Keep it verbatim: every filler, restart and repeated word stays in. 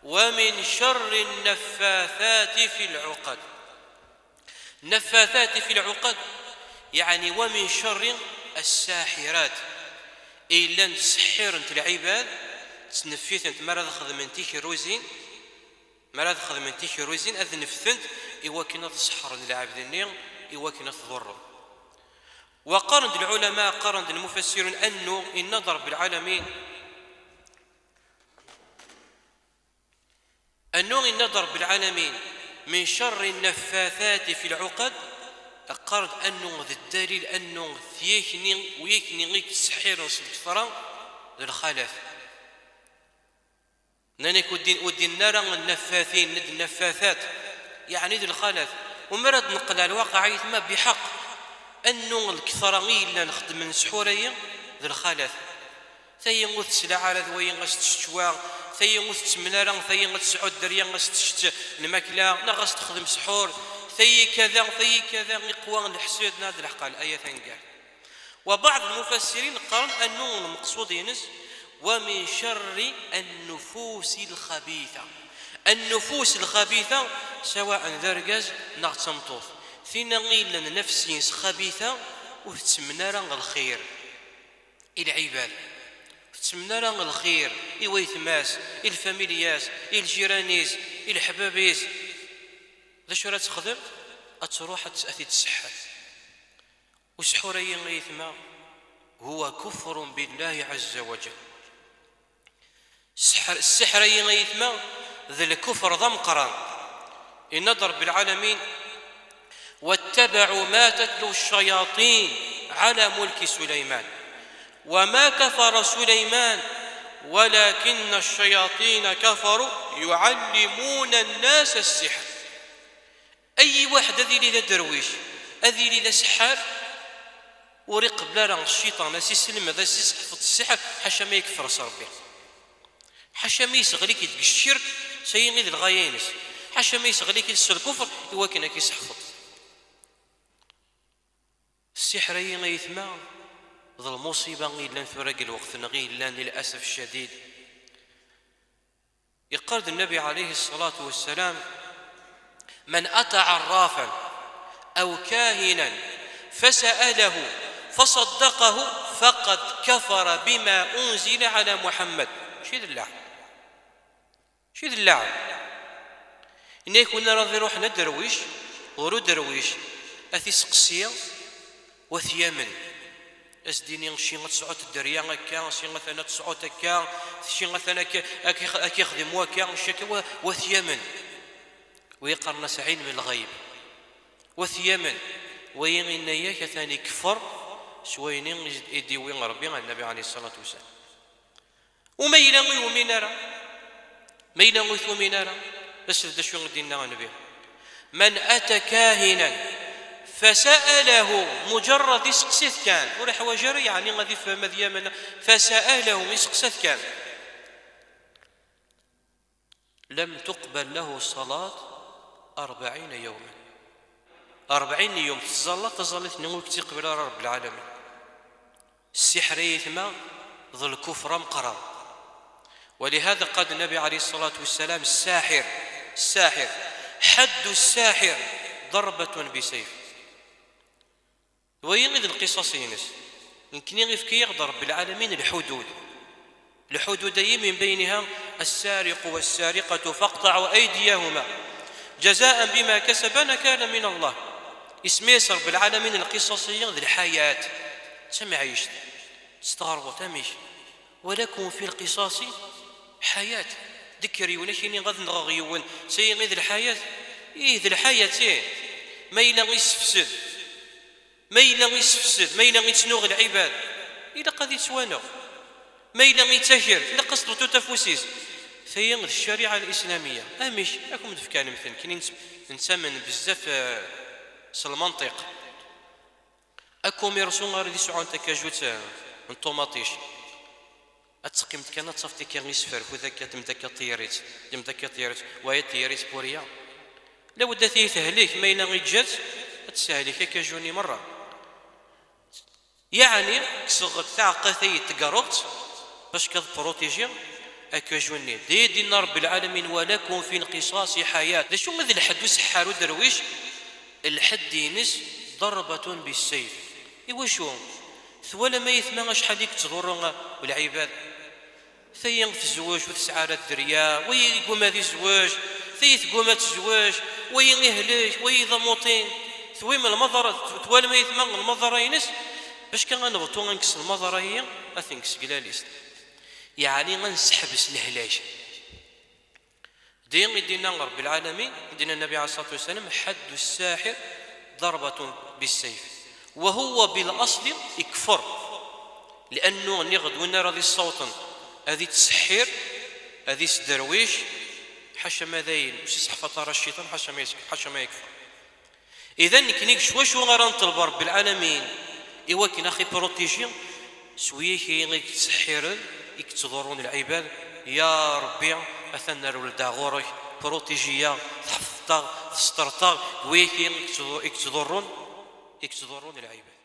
ومن شر النفاثات في العقد. النفاثات في العقد، يعني ومن شر الساحرات. Illan ttseḥḥirent lɛibad, ttneffitent mi ara ad xedmen tikerruzin, mi ara ad xedmen tikerruzin ad neftent i wakken ad ṣeḥḥren lɛebd-nni, i wakken ad t-ḍurren. Wa qqaren-d lɛulama, qqaren-d lmufassirun, annu inna-d Rebbi lɛalamin, annu inna-d Rebbi lɛalamin, من شر النفاثات في العقد, qqaren-d annu d ddalil, annu d yakni, yakni i yettseḥḥiren s lkefra d lxalat. Nnan-ak ur din-, ur dinen ara nnaffatin, d nnaffatat, yeɛni d lxalat. U mi ara d-neqqel ar lwaqiɛ, ayetma, biḥeqq, annu lkefra i yellan xeddmen ssḥur-ayi d lxalat. Tayi ur teslaɣ ara d wayi as-tečč wa, tayi ur tettemmen ara, tayi ad tesɛu dderya as-tečč lmakla, neɣ as-texdem ssḥur, tayi kada, tayi kada, iqwa leḥsed neɣ d leḥqan, ay atan gar. وبعض المفسرين qqaren annu lmeqsud-ines ومن شر النفوس الخبيثة. النفوس الخبيثة سواء d argaz neɣ d tameṭṭut. Tinna i yellan nnefs-ines xabitha, ur tettemmen ara lxir i lɛibad. Ur tettemmen ara lxir i waytma-s, i lfamilya-s, i ljiran-is, i leḥbab-is. D acu ara texdem? Ad truḥ ad t-, ad t-id-tseḥḥer. Useḥḥur-ayi, ay ayetma, هو كفر بالله عز وجل. Sseḥr-, ssiḥr-ayi, ay ayetma, d lkufr d ameqqran. Yenna-d Rebbi lɛalamin: واتبعوا ما تتلو الشياطين على ملك سليمان وما كفر سليمان ولكن الشياطين كفروا يعلمون الناس السحر. Ay waḥed ad yili d aderwic, ad yili d aseḥḥar, ur iqebbel ara cciṭan ad s-iselmed, ad s-iseḥfeḍ ssiḥr, ḥaca ma ikeffer s Rebbi. Ḥaca ma yesseɣli-k-id deg ccirk, s ayi i d lɣaya-ines. Ḥaca ma yesseɣli-k-id s lkufr, i wakken ad k-iseḥfeḍ. Ssiḥr-ayi, ay ayetma, d lmuṣiba i yellan tura deg lweqt-nneɣ i yellan, للأسف الشديد. Yeqqar-d Nnabi ɛalayhi ṣṣalatu wassalam: من أتى عرافا أو كاهنا فسأله فصدقه فقد كفر بما أنزل على محمد. Mačči d llaɛeb. Mačči d llaɛeb. Yenna-yak win ara iruḥen aderwic, ɣer uderwic, ad t-iseqsi, u ad t-yamen. Ad s-d-ini, ci ad tesɛuḍ dderya akka, ci atan ad tesɛuḍ akka, ci atan akka, akka, akka ixdem wakka, ci akka, wa, wa t-yamen. Wa yeqqaren-as ɛilm lɣayb. Wa t-yamen. Wayi yenna-yak atan ikeffer s wayen i, i d-iwwi Rebbi ɣer Nnabi ɛalayhi ṣṣalatu wassalam. U ma yella ur yumin ara? Ma yella ur tumin ara, ass-d d acu i d-yenna Nnbi: من أتى كاهنا فسأله, mujarrad iseqsi-t kan, ur iḥwaǧ ara yeɛni ad ifhem ad yamen, فسأله, iseqsa-t kan, لم تقبل له صلاة أربعين يوما. Rebɛin yum tettẓalla, taẓallit-nni ur k-tt-iqbel ara Rebbi lɛalamin. Ssiḥr, ay ayetma, d lkufr ameqqran. ولهذا قال النبي عليه الصلاة والسلام: الساحر، الساحر، حد الساحر ضربة بسيف. Wayi i d lqisas-ines. Nekkni ifka-yaɣ-d Rebbi lɛalamin lḥudud. Lḥudud-ayi من بينها: السارق والسارقة فاقطعوا أيديهما جزاء بما كسبا نكالا من الله. Isemma-yas Rebbi lɛalamin lqisas-ayi d lḥayat, d tamɛict. Testeɣreḍ amek? ولكم في القصاص حياة. Dekker yiwen, ad k-iniɣ ad nɣeɣ yiwen, s ayi i d lḥayat? Ih, d lḥayat, ih. Ma yella isefsed, ma yella isefsed, ma yella ittnuɣ lɛibad, ilaq ad ittwaneɣ. Ma yella ittaker, ilaq ad s-teḍḍut afus-is. Tayi d ccariɛa lislamiyya. Amek? Ad kem-d-fkeɣ lemtel, nekkni nett-, nettamen bezzaf, eh, s lmenṭiq. Akumirsu ara d-isɛun takajut, eh, n ṭumaṭic. Ad teqqimeḍ kan, ad tafeḍ akka isefrek, u d akka temd akka tiyrit, temd akka tiyrit, wa ya tiyrit puriya. Lawed ad t-yethlik, ma yella iǧǧa-tt, ad tessehlik akajuni merra. Yeɛni, kkseɣ-d taɛeqqayt-ayi n tgerrubt, parce que ad protéger, Akka juni d dinna Rebbi lɛalamin: walakum fi lqisasi ḥayat. D acu i d lḥedd useḥḥar uderwic? Lḥedd-ines ḍerbatun bissayf. Iwacu? Twalam ayetma acḥal i yettḍurru lɛibad? Tayi tezweǧ ur tesɛi ara dderya, wayi yegguma ad izweǧ, tayi tegguma ad tezweǧ, wayi ihlek, wayi d amuṭin. Twim lmaḍara, twalam ayetma lmaḍara-ines? Bac kan ad nebṭu ad nekkes lmaḍara-yi, ad t-nekkes deg lalist. Yeɛni ad nesseḥbes lehlak. Din i d-yenna Rebbi lɛalamin, i d-yenna Nnabi ɛalayhi ṣṣalatu wassalam: حد الساحر ضربة بالسيف وهو بالأصل يكفر. Liannu nniɣ-d win ara d-issawṭen ad ittseḥḥir, ad isderwic, ḥaca ma d ayen ur s-isseḥfaḍ ara cciṭan, ḥaca ma yekfur. Idan, nekkni s wacu ara neṭleb Rebbi lɛalamin i wakken ad ɣ-iprotiji? S wigi i yettseḥḥiren, i yettḍurrun lɛibad. Ya Rebbi, atan nerwel-d ɣur-k, protiji-yaɣ, tḥefḍeḍ-aɣ, testreḍ-aɣ deg wigi i yettḍu-, i yettḍurrun, i yettḍurrun lɛibad.